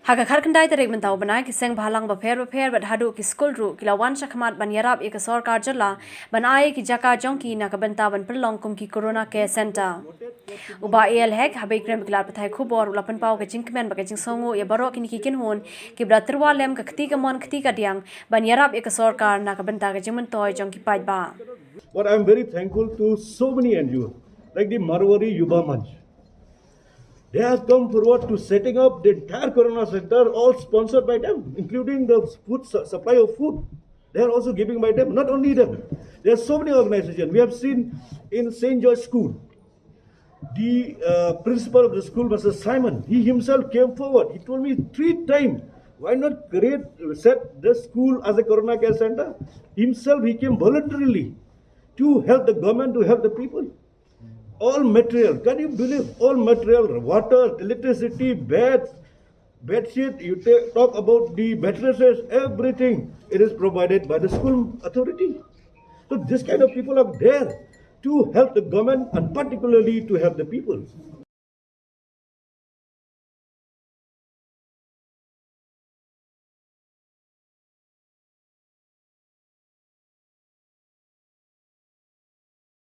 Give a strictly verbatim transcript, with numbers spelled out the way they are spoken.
Ha ka khatkhyndai tarik mynta u bnai, ki seng bhalang bapher bapher bad haduh ki skul ruh ki la wan shakhmat ban ïarap ïa ka sorkar jylla ban ai ki jaka jong ki na ka bynta ban pynlong kum ki Corona Care Centre. U Bah A L Hek, haba kren bad ki lad pathai khubor, u la pynpaw ka jingkmen bad ka jingsngewnguh ïa baroh kine ki kynhun kiba la tyrwa lem ka kti kamon kti kadiang ban ïarap ïa ka sorkar na ka bynta ka jingmyntoi jong ki paidbah. But I'm very thankful to so many N G Os, like the Marwari Yuva Manch. They have come forward to setting up the entire Corona Center, all sponsored by them, including the food su- supply of food. They are also giving by them. Not only them, there are so many organizations. We have seen in Saint George School, the uh, principal of the school, Mister Simon, he himself came forward. He told me three times, why not create, set the school as a Corona Care Center? Himself, he came voluntarily to help the government, to help the people. All material, can you believe? All material, water, electricity, beds, bed sheet, you ta- talk about the mattresses, everything, it is provided by the school authority. So this kind of people are there to help the government and particularly to help the people.